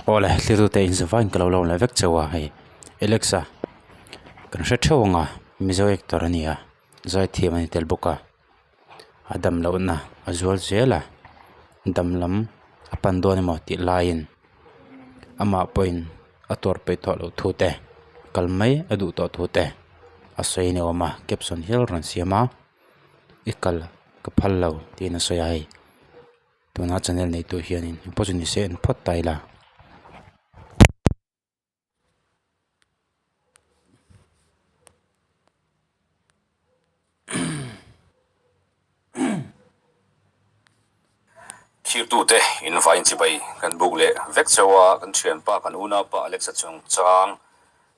Awle thiltute in zavaiin ka lo lawm leh vek chauh a hei Alexa kan hre theuh ang a Mizo actor a ni a zaithiam a ni tel bawk a a dam lohna a zual zel a dam lam a pan dawn emaw tih laiin amah pawhin a tawrh peih tawh loh thu te kal mai a duh tawh thu te a sawi a ni awm a caption hial a rawn siam a i kal ka phal lo tiin a sawi a hei. Tuna channel neitu hianin engpawh chu nise en phawt ta ila. Thirtute invain chibai kan buk leh vek chauh a, kan thianpa kan unaupa Alexa chungchang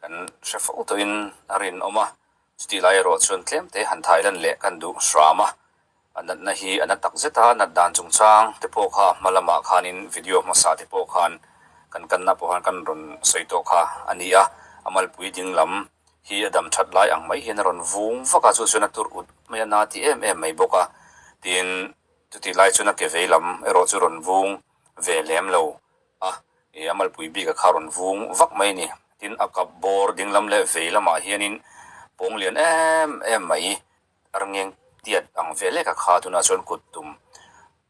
kan hre fo tawhin a rinawm a, chutih lai erawh chuan tlemte han thailan leh kan duh hram a. A natna hi a na tak zet a, nat dan chungchang te pawh kha hma lamah khanin video hmasa te pawh khan kan kanna pawh khan kan rawn sawi tawh kha a ni a, a malpui ding lam hi a dam that lai ang mai hian a rawn vung vak a, chu chuan a tur ut mai a, na ti em em mai bawk a, tin chutih lai chuan a ke vei lam erawh chu rawn vung ve lem lo a, ih a malpui bik a kha rawn vung vak mai a ni, tin a kap bawr ding lam leh vei lamah hianin pawng lian em em mai. Rngeng tiat ang ve lek a kha tunah chuan kut tum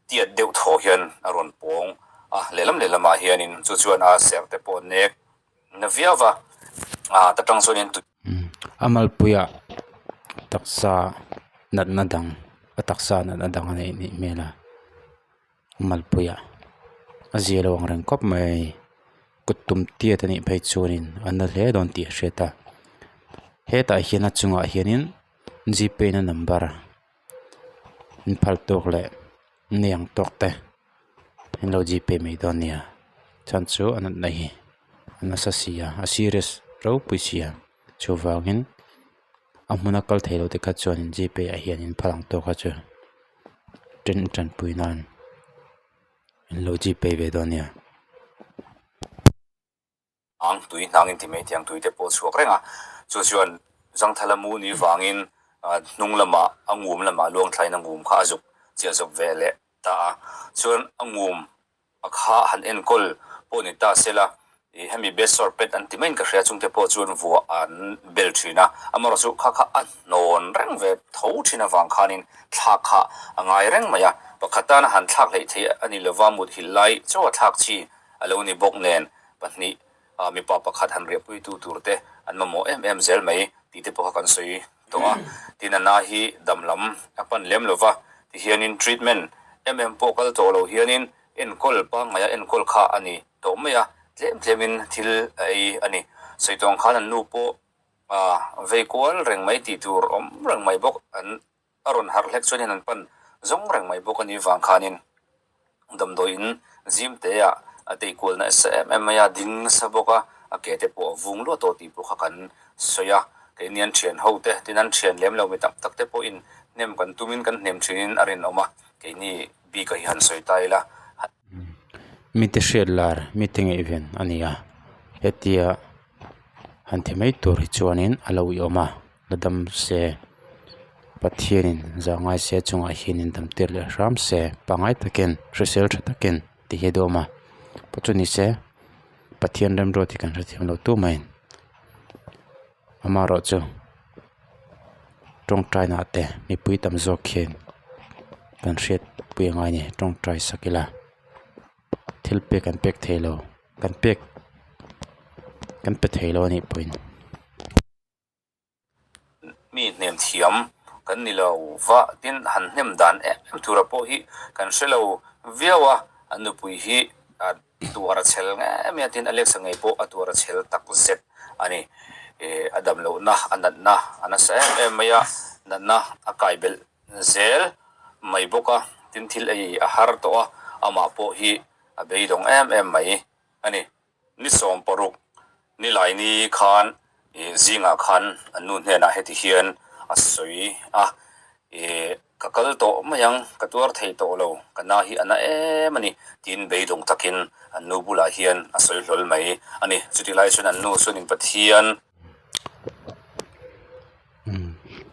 tiat deuh thaw hian a rawn pawng a, lehlam lehlamah hianin chu chuan a serh te pawh nek na viau va, ah ta tang chuanin tui. A malpuiah taksa natna dang a taksa natna dang a neih nih hmel a, a malpuiah a zia lo ang reng khawp mai kut tum tiat a nih phei chuanin a na hle dawn tih a hriat a, hetah hian a chungah hianin. Gpay na number in phal tawk leh ni ang tawk te an lo gpay mai dawn a nia chhan chu a natna hi a nasa si a a serious ropui si a chuvangin a hmuna kal thei lo te kha chuan gpay ah hian in phal ang tawk a chu ṭin ṭanpui nan an lo gpay ve dawn a nia. Ang tui hnang in ti mai thiang tui te pawh chhuak reng a, chu chuan Zangthala mu ni vangin hnung lamah a ngum lamah luangthlain a ngum kha a zuk chiah zawp ve leh ta a, chuan a ngum a kha han enkawl pawh ni ta se la, ih hemi besawr pet an ti maiin ka hria chungte pawh chuan vuah an bel thin a, amaherawhchu kha kha a hnawn reng ve tho thin avang khanin thlak kha a ngai reng mai a, pakhat tana han thlak hleih theih a ni lova muthilh lai chaw a thlak chi a lo ni bawk nen pahnih ah mipa pakhat han riahpuitu tur te an mamawh em em zel mai tih te pawh kha kan sawi tawh a. Tin a na hi dam lam a pan lem lo va, tihianin treatment em em pawh kal tawh lo hianin enkawl pangngaia enkawl kha a ni tawh mai a, tlem tlemin thil a ei a ni. Sawi tawng khan an nu pawh ah vei kual reng mai tih tur awm reng mai bawk an A rawn harh hlek chuanin an pan zawng reng mai bawk a nih vang khanin damdawiin zim teah a tei kual nasa em em mai a, ding nasa bawk a, a ke te pawh a vung luah tawh tih pawh kha kan sawi a. Keini an thian ho te, tin an thian lem lo mi tam tak te pawhin hnem kan tumin kan hnem thinin a rinawm a, keini bik ah hi han sawi ta ila. Mite hriat lar mite ngaihven a ni a, hetia han ti mai tur hi chuanin a lo i awm a. La dam se Pathianin zah ngai se chungah hianin dam tir leh hram se pangngai takin hrisel tha takin tih hi a duhawm a pawh chu ni se Pathian remruat hi kan hrethiam lo tu mai amaherawhchu tawngtaina te mipui tam zawk hian kan hriat pui a ngai a ni tawngtai sak ila thil pek an pek thei lo kan pek kan pe thei lo a nih pawhin. Mi hnem thiam kan ni lo va, tin han hnem dan em em tura pawh hi kan hre lo viau a, an nupui hi a tuar a chhel ngei mai a, tin Alexa ngei pawh a tuar a chhel tak zet a ni. A dam lohna, a natna a nasa em em mai a, natna a kai belh zel mai bawk a, tin thil ei a har tawh a, amah pawh hi a beidawng em em mai a ni. Ni 16 Nilaini khan zingah khan an nu hnenah heti hian a sawi a, Ka kal tawh mai ang, ka tuar thei tawh lo, ka na hi a na em a ni, tiin beidawng takin an nu bulah hian a sawi hlawl mai a ni. Chutih lai chuan an nu chuanin Pathian.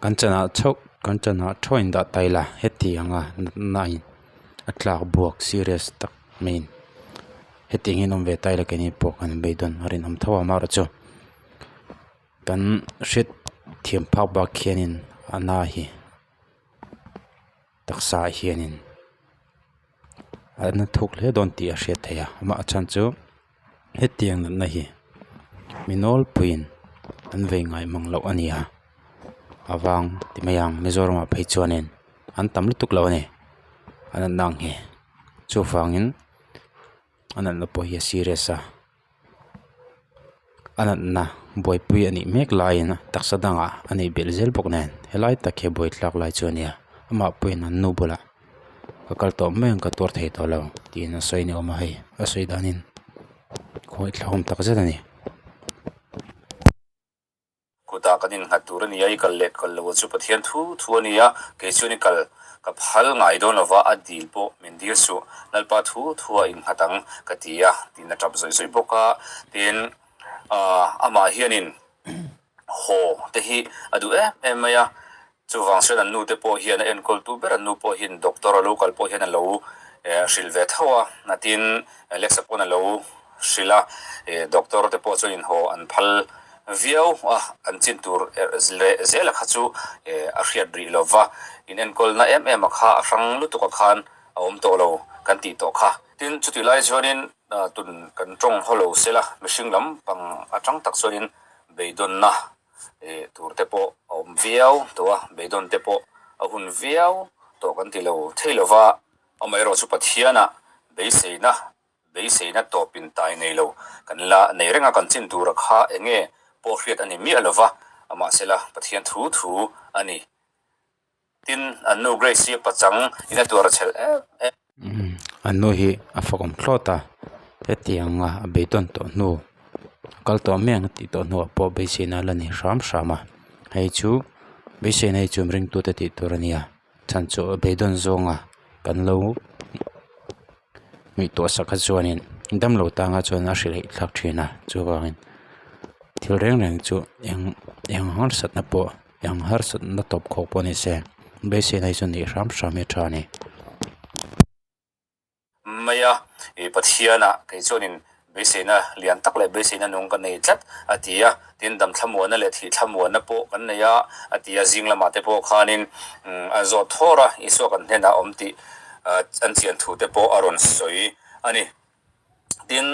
Kan chanah chauh, kan chanah theuh in dah ta ila heti anga natna in a tlak buak serious tak mai in. Hetiang hian awm ve ta ila keini pawh kan beidawn a rinawm tho a amaherawhchu kan hriat thiam phak bak khianin a na hi taksa ah hianin a na thuk hle dawn tih a hriat theih a amah chhan chu hetiang natna hi mi nawlpuiin an vei ngai mang loh a ni a avang ti mai ang Mizoram ah phei chuanin an tam lutuk lo a ni a natna ang hi chuvangin a natna pawh hi a serious a a natna buaipui a nih mek laiin taksa dangah a neih belh zel bawk nen helai tak hi a buaithlak lai chu a nia amah pawhin an nu bulah ka kal tawh mai ang ka tuar thei tawh lo tiin a sawi ni awm a hei a sawi danin khawi thlahawm tak zet a ni. Kutah kan innghat tur a ni a, i kal leh kal lo chu Pathian thu thu a ni a, kei chuan i kal ka phal ngai dawn lova, a dil pawh min dil suh, Lalpa thu thu a innghat ang ka ti a, tiin a tap zawih zawih bawk a, tin amah hianin haw te hi a duh em em mai a, Chuvang chuan an nute pawh hian a enkawltu ber an nu pawh hian doctor a lo kal pawh hian a lo hrilh ve tho a, natin Alexa pawn a lo hrilh a, doctor te pawh chuan inhaw an phal viau a, an chin tur leh zela kha chu a hriat rih lo va, in enkawlna em em a kha a hrang lutuk a khan a awm tawh lo kan tih tawh kha. Tin, chutih lai chuanin tun kan tawng haw lo sela mihring lampang atang tak chuanin beidawnna Ih tur te pawh a awm viau tawh a, beidawn te pawh a hun viau tawh kan ti lo thei lo va, amaherawh chu Pathianah beiseina, beiseina tawpin tai nei lo kan la nei reng a, kan chin tura kha eng nge pawh hriat a ni miah lo va, amahsela Pathian thu thu a ni. Tin, an nu Grace hi a pachang in a tuar a chhel em em. An nu hi a fakawm thlawt a, hetiang a a beidawn tawh hnu kal tawh mai ang a tih tawh hnuah pawh beiseina a la nei hram hram a, hei chu beiseina hi chu ringtute tih tur a nia chhan chu a beidawn zawnga kan lo ngaihtuah sak kha chuanin damlo tanga chuan a hrilh theih thlak thin a chuvangin thil reng reng chu eng eng harsatna pawh eng harsatna tawp khawk pawh ni se beiseina hi chu neih hram hram hi a tha a ni. Mai a, i Pathianah kei chuanin beiseina lian tak leh beiseina nung ka nei tlat a ti a, tin damthlamuanna leh thihthlamuanna pawh kan nei a a ti a, zing lamah te pawh khanin a zawt thawr a, Isua kan hnenah a awm tih an chian thu te pawh a rawn sawi a ni. Tin,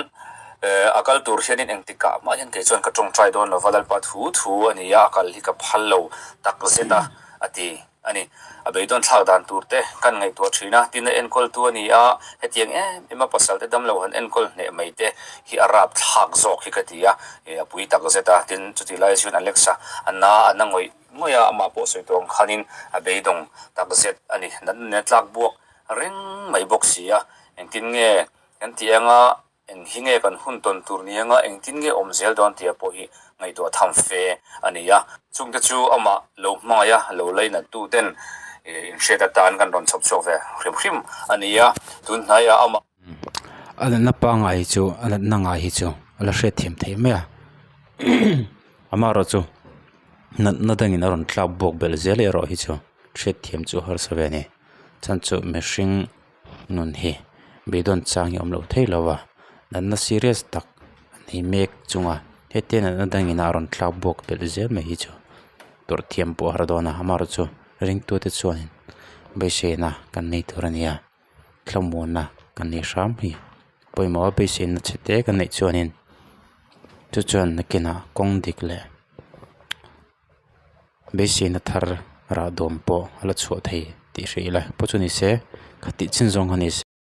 a kal tur hianin engtikah mah hian kei chuan ka tawngtai dawn lova, Lalpa thu thu a ni a, a kal hi ka phal lo tak zet a, a ti a ni. A beidawn thlak dan tur te kan ngaihtuah thin a, tin a enkawltu a ni a, hetiang em em a pasal te damlo han enkawl hneh mai te hi a rap thlak zawk hi ka ti a, a pui tak zet a, tin chutih lai chuan Alexa a na a na ngawih ngawih a, amah pawh sawi tawh ang khanin a beidawng tak zet a ni. Natna nen tlak buak reng mai bawk si a, engtin nge Kan tih anga eng hi nge kan hun tawn tur ni anga engtin nge awm zel dawn tih pawh hi ngaihtuah tham fe a ni a. Chungte chu amah lo hmangaih a, lo lainat tu ten inhriat atan kan rawn chhawp chhuak ve hrim hrim a ni a. Tun hnaiah amah. A natna pangngai hi chu, a natna ngai hi chu a la hriatthiam theih mai a. Amaherawh chu natna dangin a rawn tlak buak belh zel erawh hi chu hriatthiam chu a harsa ve a ni. Chhan chu mihring. Nun hi beidawn chang hi a awm loh thei lo a, natna serious tak a nei mek chunga hetia natna dangin a rawn thlak buak belh zel mai hi chu tawrh thiam pawh a har dawn a, amaherawh chu ringtute chuanin beiseina kan nei tur a ni a, thlamuanna kan nei hram hi pawimawh a beiseina chhe te kan neih chuanin chu chuan nakinah kawng dik leh. Beiseina thar rah dawm pawh a la chhuah thei tih hria ila pawh chu ni se kha tih chin zawng kha ni se.